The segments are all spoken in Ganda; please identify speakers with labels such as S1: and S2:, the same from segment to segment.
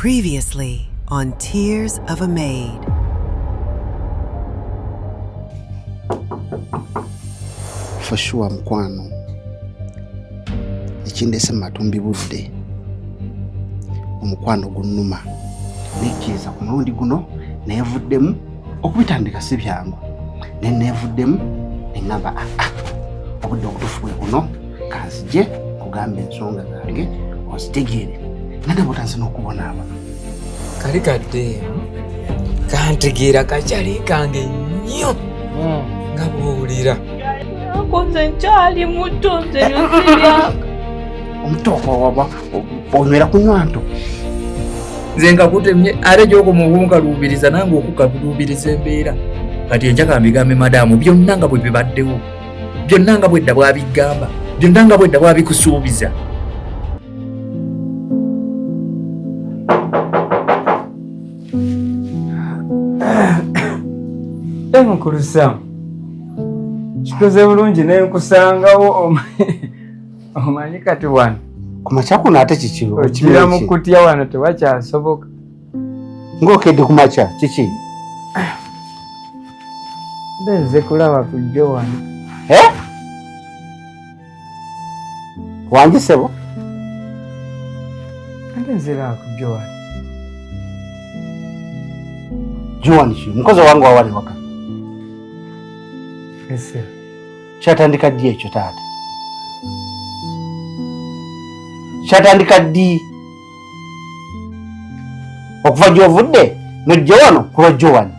S1: Previously on Tears of a Maid.
S2: For sure mukwano ekindese mu matumbi budde omukwano gunnuma nekkiriza ku mulundi guno neevuddemu okubitandika si byangu naye neevuddemu neŋŋamba aa ah, ah, obudde obutuufu bwe buno kanzije kugamba ensonga zange ozitegeere nga nabo otanze n'okubonaabona.
S3: Kali kaddeemu kantegeera kakyali kange nnyo nga bw'owulira.
S4: Nze nkyali muto nze nsirya.
S2: Omuto oba onywera kunywa nto.
S3: Nze nga kutemye ate gy'okoma okunkaluubiriza nange okukaluubiriza embeera. Kati enkya kambigambe madaamu byonna nga bwe bibaddewo. Byonna nga bwedda bw'abigamba. Byonna nga bwedda bw'abikusuubiza.
S5: Mukulu Sam, kikoze bulungi ne nkusangawo omanyi kati wano
S2: ku makya kuno ate kiki
S5: okira mu kutya wano tewakyasoboka.
S2: Ng'okedde ku makya kiki?
S5: Nze kulaba ku Joan.
S2: Eh? Wangi ssebo?
S5: Ate nze laba ku Joan.
S2: Joan ki? Mukozi wange wawali waka.
S5: Ese.
S2: Kyatandika ddi ekyo taata? Kyatandika ddi? Okuva gy'ovudde n'ojja wano ku lwa Joan.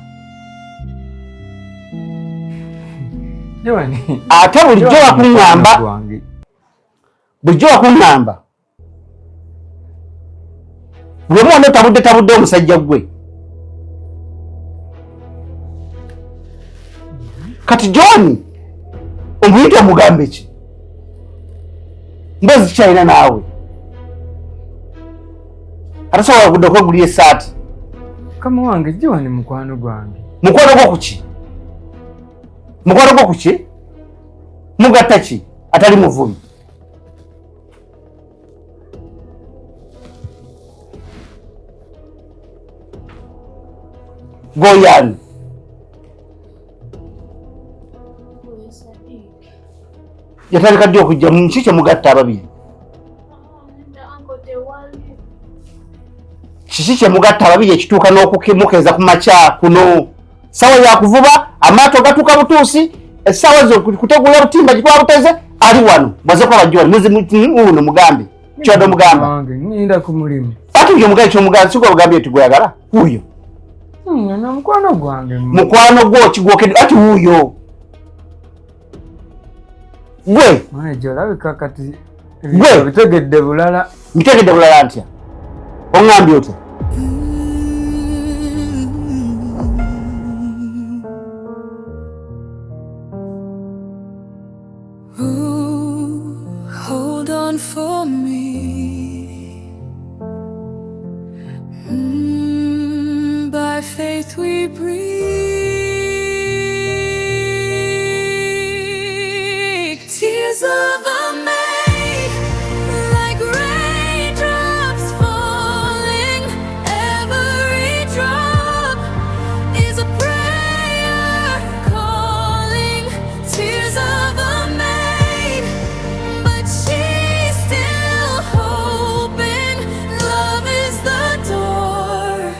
S2: Ate bulijjo wakuŋŋamba bulijjo wakuŋŋamba buli omu wano tabudde tabudde omusajja gwe. Kati John omuyite omugambe ki? Mbozi kyalina naawe atasobola kudda okwegulira essaati.
S5: Mukama wange John mukwano gwange.
S2: Mukwano gwo kuki? Mukwano gwo kuki? Mugatta ki atali muvubi? Goyani yatandika ddi okujja mu nsi kyemugatta ababiri? Kiki kyemugatta ababiri ekituuka n'okukimukeeza ku makya kuno? Sawa ya kuvuba, amaato gatuuka butuusi, essaawa zo kutegula butimba gitwala buteze, ali wano bwaze kuba bajja wano uno mugambe kyadde omugamba
S5: ngenda ku mulimu.
S2: Ate oyo omugambe kyomugamba si gwe ogambye nti gweyagala wuuyo.
S5: Mukwano gwange.
S2: Mukwano gwo kigwokedde ati wuuyo. Gwe.
S5: Mwana olabika kati
S2: gwe
S5: bitegedde bulala.
S2: Mbitegedde bulala ntya? Oŋŋambye otya?
S6: Hold on for me. By faith we breathe. Tears of a maid, like raindrops falling. Every drop is a prayer calling. Tears of a maid, but she's still hoping. Love is the door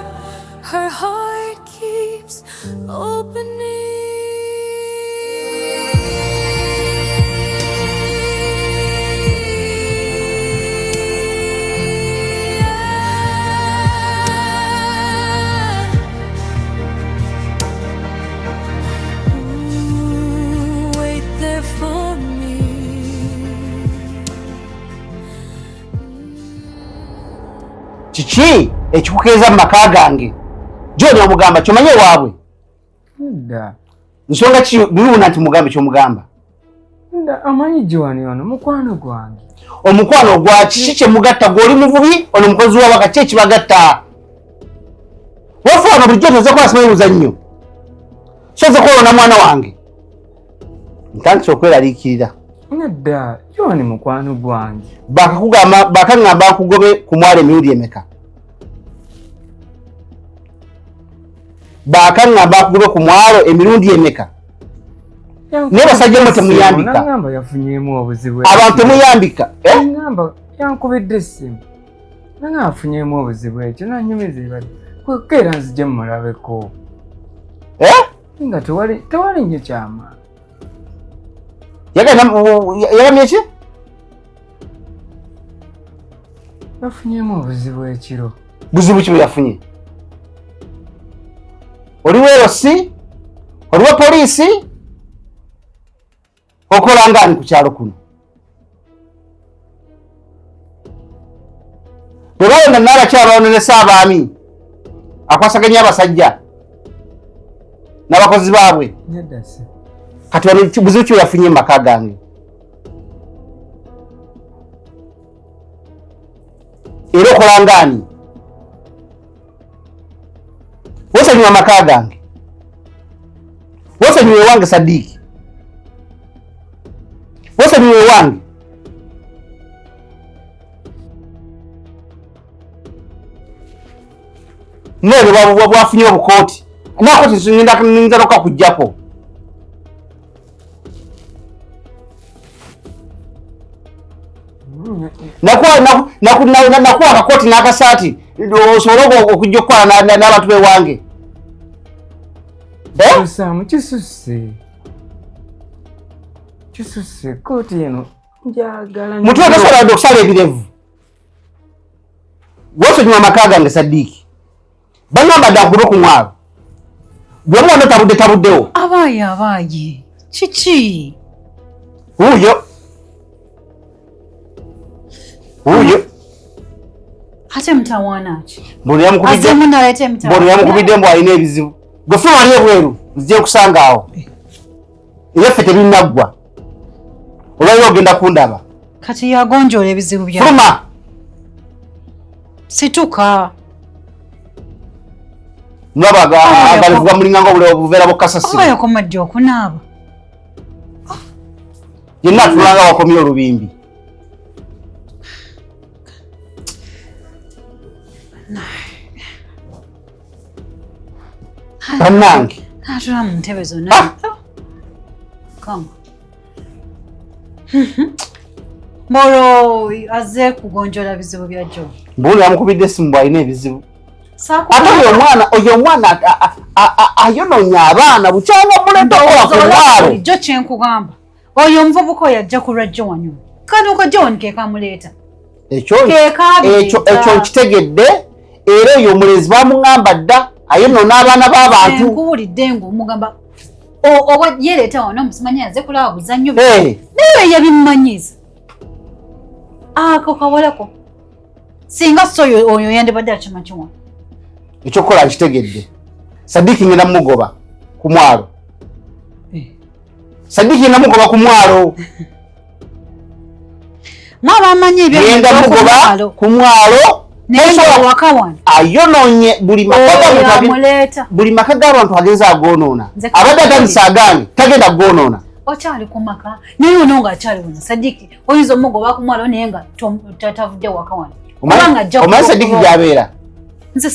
S6: her heart keeps opening. Ooh, wait there for me.
S2: Kiki ekikukeeza mu maka gange? John omugamba kyomanye ewaabwe?
S5: Nedda.
S2: Nsonga ki biwuna nti mugambe kyomugamba?
S5: Nedda, amanyi Joan ono mukwano gwange.
S2: Omukwano gwa kiki kyemugatta? Gw'oli muvubi, ono mukozi w'awaka, ki ekibagatta? Wafu wano bulijjo toze kuba simanyi muzannyo. Soze kwolona mwana wange. Ntandise okweraliikirira.
S5: Nedda, Joan mukwano gwange.
S2: Bakaŋŋamba nkugobe ku mwala emirundi emeka? Bakaŋŋamba akugube ku mwalo emirundi emeka? Naye basajja mwe temuyambika.
S5: Nangamba yafunyeemu obuzibu.
S2: Abantu temuyambika.
S5: Nangamba yankubidde essimu. Nanga afunyeemu obuzibu ekyo nanyumiza ebadde. Keera nzije mmulabeko. Nga tewali nnyo kyama.
S2: Yagambye ki?
S5: Yafunyeemu obuzibu ekiro.
S2: Buzibu ki bwe yafunye? Oli weerosi? Oli wa poliisi? Okola ngani ku kyalo kuno? Bwe balonda n'abakyala balondesa abaami akwasaganya abasajja n'abakozi baabwe. Kati wano buzibu ki bwe yafunye mu maka gange? Era okola ngani? Wosonyiwa amaka gange. Wosonyiwa ewange Sadiki. Wosonyiwa ewange. Naye bwafunye obukooti. Nakooti ngenda nokakuggyako. Nakuwa akakooti n'akasaati osobole okujja okukola n'abantu b'ewange.
S5: Saamu kisusse. Kisusse kooti eno njagala.
S2: Mutwe tosobola wadde okusala ebirevu. Wosonyiwa amaka gange Sadiki. Bangamba dda akugube ku mwalo. Bw'omu wano tabudde tabuddewo.
S7: Abaaye abaaye kiki?
S2: Wuuyo. Wuuyo.
S7: Ate mutawaana ki?
S2: Mbono yamukubidde mbu alina ebizibu. Gwe ffe wali ebweru nzije nkusanga awo. Era ffe tebinnaggwa. Olwaliro ogenda kundaba.
S7: Kati yagonjoola ebizibu bya.
S2: Fuluma.
S7: Situka.
S2: Mulaba agalivuga mulinga ng'obuveera bw'okasasiro.
S7: Oba yakoma ddi okunaaba?
S2: Yenna atulanga wakomye olubimbi. Bannange.
S7: Atula mu ntebe zonna. Kama. Mbolo azze kugonjoola bizibu bya Joe.
S2: Mbolo yamukubidde essimu bw'alina ebizibu. Ate oyo omwana ayonoonya abaana bukyanga muleeta okola ku mwalo.
S7: Bulijjo kye nkugamba. Oyo omuvubuka oyo ajja kulwa Joan. Kano ka Joan ke kamuleeta.
S2: Ekyo nkitegedde era oyo omulenzi bamuŋŋamba dda ayonoona abaana b'abantu.
S7: Nkuwulidde ng'omugamba oba yeereeta wano musimanyi azze kulaba buzannyo. Naye yabimumanyiiza. Ako kawalako. Singa so oyo yandibadde akimanyi wano.
S2: Ekyokukola nkitegedde. Sadiki ngenda mugoba ku mwalo. Sadiki ngenda mugoba ku mwalo.
S7: Mwaba amanyi ebyo
S2: ngenda mugoba ku mwalo. Ayonoonye buli maka g'abantu agenza agoonoona. Abadde atandise agaange tagenda kugoonoona.
S7: Okyali ku maka naye ono ng'akyali wano Sadiki oyinza omugoba ku mwalo naye nga tavudde waka wano.
S2: Omanyi Sadiki gy'abeera?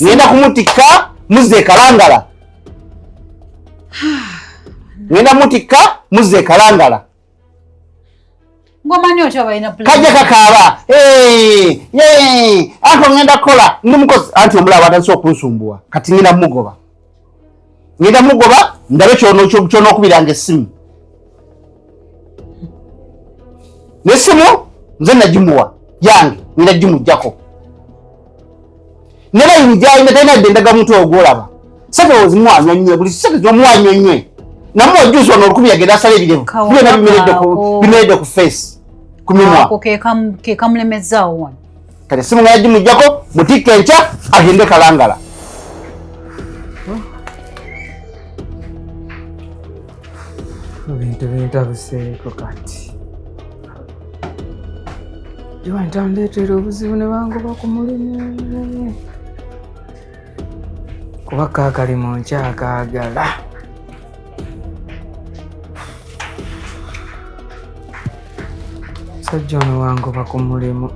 S2: Ngenda kumutikka muzze e Kalangala. Ngenda mutikka muzze e Kalangala.
S7: Ng'omanyi otya balina plan?
S2: Kajja kakaaba. Anti ngenda kukola ndi mukozi anti omulaba atandise okunsumbuwa. Kati ngenda mugoba. Ngenda mugoba ndabe ky'onookubiranga essimu. N'essimu nze nagimuwa yange ngenda gimuggyako. Ne layini gy'alina talina dde endagamuntu oyo gw'olaba. Ssente ozimuwa nnywe buli ssente z'omuwa nnywe. Namuwa jjuuzi wano 1000 yagenda asala ebirevu. Byonna bimeredde ku face ku mimwa.
S7: Ako ke kamulemezaawo wano.
S2: Kati essimu nga yagimuggyako mutikke enkya agende Kalangala.
S5: Ebintu bintabuseeko kati. Joan tandeetera obuzibu ne bangoba ku mulimu. Kuba kaakalimu nkyakaagala. Musajja ono wangoba ku mulimu.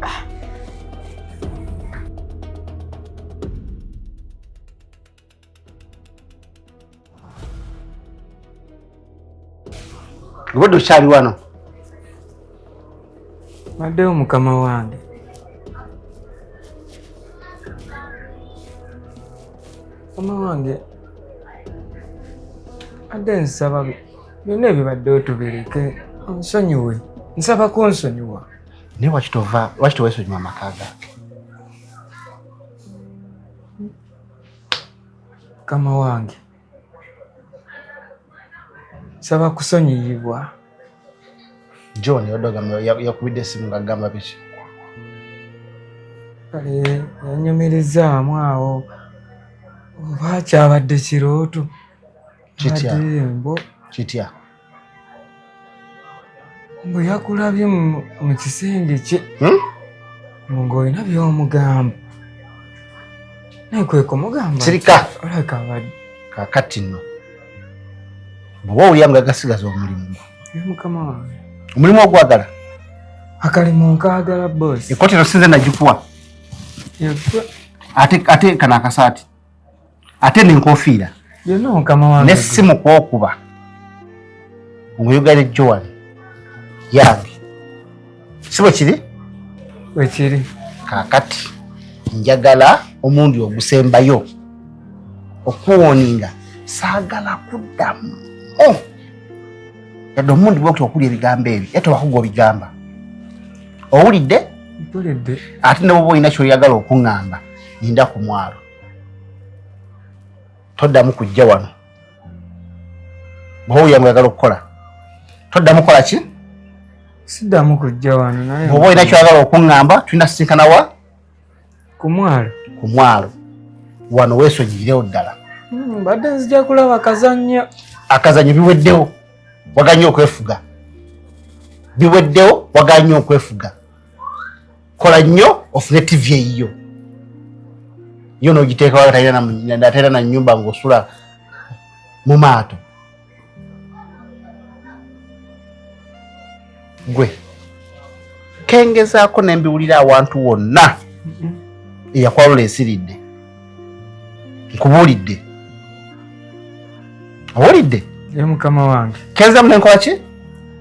S2: Obadde okyali wano?
S5: Baddewo mukama wange. Mukama wange, adde nsaba byonna ebibaddewo tubireke, onsonyiwe, nsaba kunsonyiwa.
S2: Naye lwaki tova, lwaki teweesonyiwa amaka gange?
S5: Mukama wange, nsaba kusonyiyibwa.
S2: John yadde yakubidde essimu ng'agamba biki?
S5: Kale yanyumirizaamu awo oba kyabadde kirooto.
S2: Kitya?
S5: Abadde mbo.
S2: Kitya?
S5: Mbu yakulabye mu kisenge kye.
S2: Hmm?
S5: Ng'olina by'omugamba. Naye kwe kumugamba.
S2: Sirika.
S5: Olabika abadde.
S2: Kaakati nno bw'oba owulira nga gasigaza omulimu gwo.
S5: Ye mukama wange.
S2: Omulimu ogwagala?
S5: Akalimu nkaagala boss.
S2: Ekkooti eno sinze nagikuwa. Ate, ate kano akasaati. Ate n'enkofiira.
S5: Byonna mukama wange.
S2: N'essimu kw'okuba. Ng'oyogera ne Joan yange. Si bwe kiri?
S5: Bwe kiri.
S2: Kaakati njagala omulundi ogusembayo okuwoninga, saagala kuddamu. Yadde omulundi gwokutya okulya ebigambo ebyo, era tobako gw'obigamba. Owulidde?
S5: Mpulidde.
S2: Ate ne bw'oba olina ky'oyagala okuŋŋamba, linda ku mwalo. Toddamu kujja wano. Bw'oba owulira ng'oyagala okukola, toddamu kukola ki?
S5: Siddamu kujja wano naye.
S2: Bw'oba olina ky'oyagala okuŋŋamba, tulina kusisinkana wa?
S5: Ku mwalo.
S2: Ku mwalo. Wano weesonyiyirewo ddala.
S5: Mbadde nzija kulaba kazannyo.
S2: Akazannyo biweddewo. Waganye okwefuga. Biweddewo, waganye okwefuga. Kola nnyo ofune TV eyiyo. Yo n'ogiteeka wala talina na nnyumba ng'osula mu maato. Gwe kengezaako ne mbiwulira awantu wonna eyakwalula esiridde. Nkubuulidde. Owulidde?
S5: Ye mukama wange.
S2: Kenzamu ne nkola ki?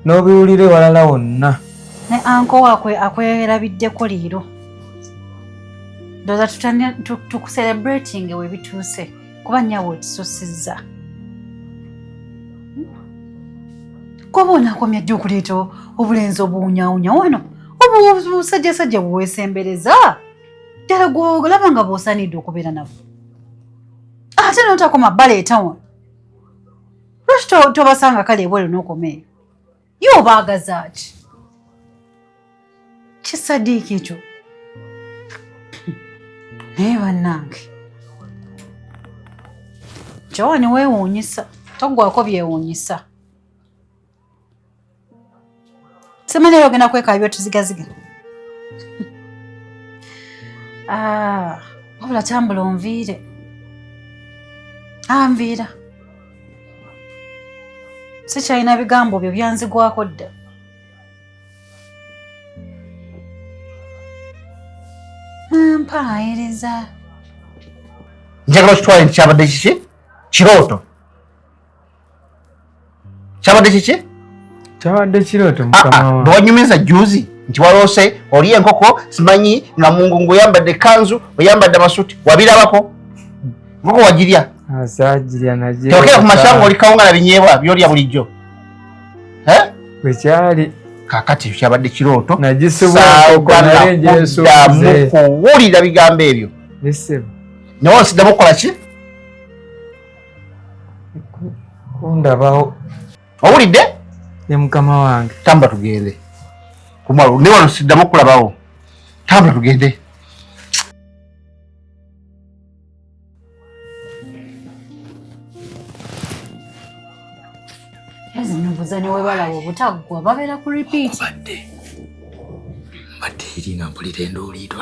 S5: N'obiwulira ewalala wonna.
S7: Ne anko we akwerabiddeko leero. Ndowooza tukucelebrating we bituuse kuba nnyawo otususizza. Kuba onaakomya ddi okuleeta obulenzi obuwunyawunya wano? Obusajjasajja bweweesembereza. Ddala gw'olaba nga bw'osaanidde okubeera nabo. Ate n'otakoma baleeta wano. Lwaki tobasanga kale ebweru n'okoma eyo? Ye obaagaza ki? Kisadiiki ekyo. Naye bannange. Joan weewuunyisa, toggwaako byewuunyisa. Simanyi era ogenda kwekaabya otuzigaziga. Wabula tambula onviire. Nviira. Sikyalina bigambo byo byanzigwako dda. Mpaayiriza.
S2: Njagala okitwale nti kyabadde kiki? Kirooto. Kyabadde kiki?
S5: Kyabadde kirooto mukama wange.
S2: Bwe wanyumiza jjuuzi nti waloose oli enkoko simanyi nga mungu ng'oyambadde ekkanzu, oyambadde amasuuti, wabirabako? Nkoko wagirya?
S5: Saagirya nagirya.
S2: Tewakera ku makya ng'oli kawunga na binyeebwa by'olya bulijjo.
S5: Bwe kyali.
S2: Kaakati ekyo kyabadde kirooto.
S5: Nagisubwa enkoko naye njesuubize.
S2: Kuwulira bigambo ebyo.
S5: Listen.
S2: Naye osiddamu okukola ki?
S5: Kundabawo.
S2: Owulidde?
S5: Ye mukama wange.
S2: Tamba tugende. Kumalo, ne wano siddamu okulabawo. Tamba tugende.
S7: Zino we balaba obutaggwa babeera ku repeat.
S3: Mbadde eri nga mpulira enduuliito.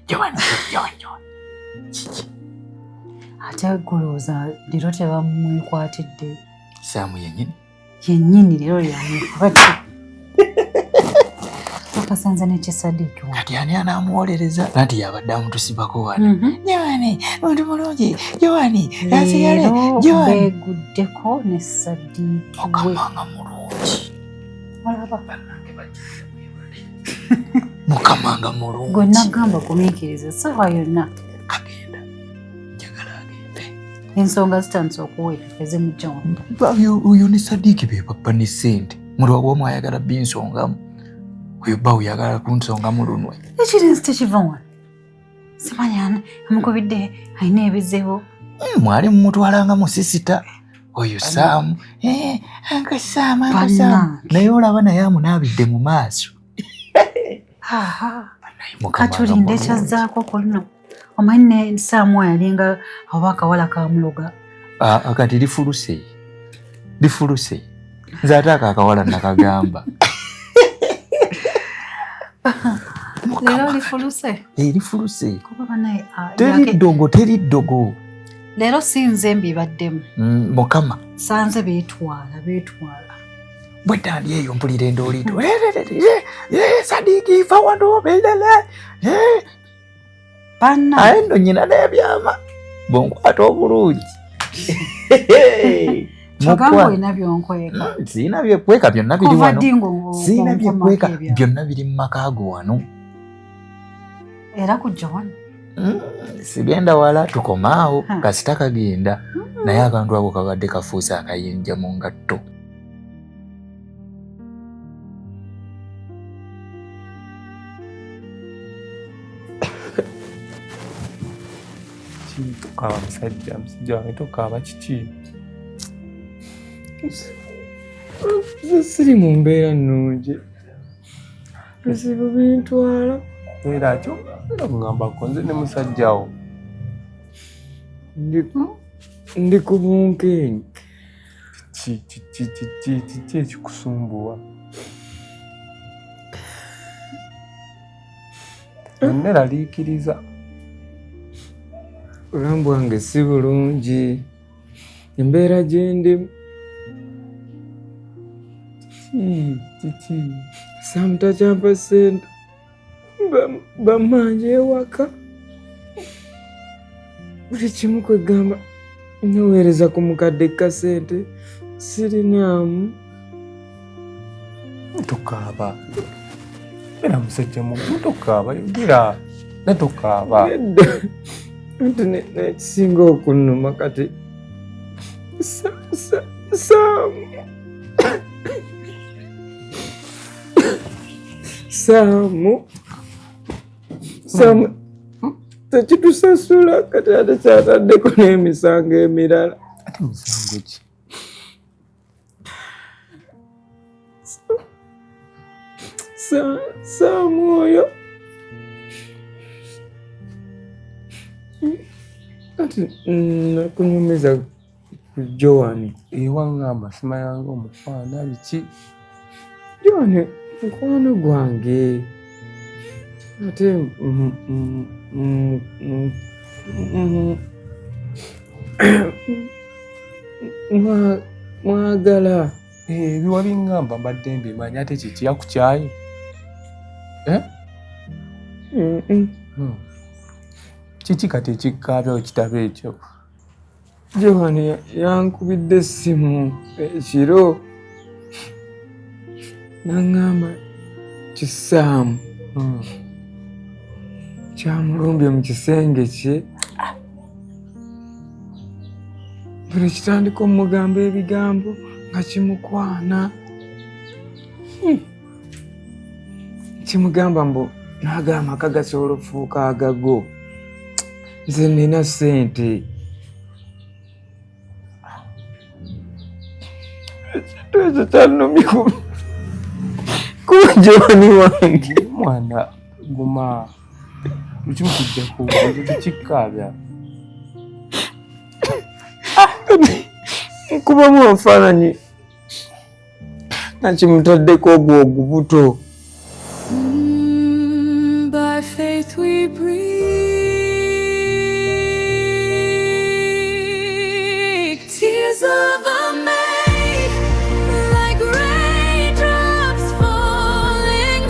S3: Joan, Joan, Joan. Kiki?
S7: Ate golowooza leero tebamwekwatidde.
S3: Saamu yennyini?
S7: Yennyini leero yamwekwatidde. Bakasanze n'ekisadiki wano.
S3: Kati ani anaamuwolereza anti yabadde amutusibako wano. Joani muntu mulungi, Joani asigale,
S7: Leero
S3: Joani
S7: beeguddeko ne Sadiiki we.
S3: Mukama nga mulungi.
S7: Olaba
S3: Bannange bagize mwebale. Mukama nga mulungi.
S7: gwe nagamba gumiikiriza essaawa yonna.
S3: Kagenda, njagala agende.
S7: Ensonga zitandise okuwera ezimujja wano.
S3: Oyo ne Sadiiki be bappa ne ssente. Mulwawo omu ayagala binsongamu, oyo bba oyagala kunsongamu lunwe.
S7: Ekirinzi tekiva wano. Simanyi ani amukubidde alina ebizibu.
S3: Mwali mumutwalanga musisita oyo Saamu. Uncle Sam, Uncle Sam.
S7: Bannange.
S3: Naye olaba naye amunaabidde mu maaso.
S7: Aha.
S3: Mukama nga
S7: Katulinde
S3: mulungi.
S7: kyazzaako ku luno. Omanyi ne Saamu yalinga oba akawala kamuloga.
S3: Ah, kati lifuluse, lifuluse. Nze ate ako akawala nakagamba.
S7: Leero lifuluse.
S3: Lifuluse.
S7: Kuba banaye
S3: Teri ddogo, teri ddogo.
S7: Leero si nze mbibaddemu.
S3: Mukama.
S7: Sanze beetwala beetwala.
S3: Bwedda ndi eyo mpulira endooliito. Sadiiki fa wano belele.
S7: Banna.
S3: Aye nno nnyina n'ebyama bw'onkwata obulungi.
S7: Kyogamba olina by'onkweka.
S3: Siina byekweka byonna biri
S7: Kuva
S3: wano.
S7: ddi ng'o-
S3: Siina
S7: ng'onkomako
S3: byekweka
S7: ebyama?
S3: byonna biri mu maka go wano.
S7: Era kujja wano.
S3: Sigenda wala, tukomaawo.
S7: Ha.
S3: Kasita kagenda. Naye akantu ako kabadde kafuuse akayinja mu ngatto.
S8: Ki tokaaba musajja, musajja wange tokaaba kiki?
S5: Nze siri mu mbeera nnungi. Bizibu bintwala.
S8: Era kyo era kugambako nze ne musajja wo.
S5: Ndi ku bunkenke.
S8: Kiki kiki kiki kiki ekikusumbuwa? Neraliikiriza.
S5: Obulamu bwange si bulungi. Embeera gye ndimu.
S8: Kiki?
S5: Sam takyampa ssente. Bammanja ewaka. Buli kimu kwegamba nnoweereza ku mukadde kasente sirinaamu.
S8: Tokaaba. Era musajja mugumu tokaaba, yogera. Ne tokaaba.
S5: Nedda. Anti n'ekisinga okunnuma kati Saamu. Saamu. Saamu tekitusasula kati ate kyataddeko n'emisango emirala.
S8: Ate misango ki?
S5: Saamu oyo. Kati nakunyumiza ku Joani.
S8: Ewaŋŋamba simanyanga omukwana biki?
S5: Joani mukwano gwange. Ate mwagala.
S8: Ebiwa biŋŋamba mbadde mbimanyi ate kiki yakukyaye? Kiki kati ekikaabya ekitabo ekyo?
S5: Joani yankubidde essimu ekiro n'aŋŋamba kisaamu kyamulumbye mu kisenge kye. Buli kitandika omugamba ebigambo nga kimukwana. Kimugamba mbu n'agamba amaka gasobola okufuuka agago. Nze nnina ssente. Ekintu ekyo kyannumye kuba Joani wange.
S8: Mwana guma. Lukimu kujja kuba tekikkaabya.
S5: Nkubamu ebifaananyi nakimutaddeko ogwo ogubuto.
S6: By faith we breathe. Tears of a maid, like raindrops falling,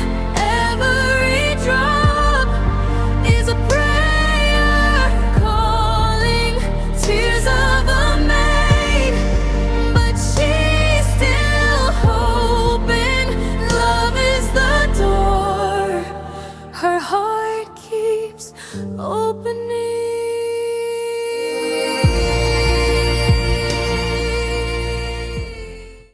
S6: Open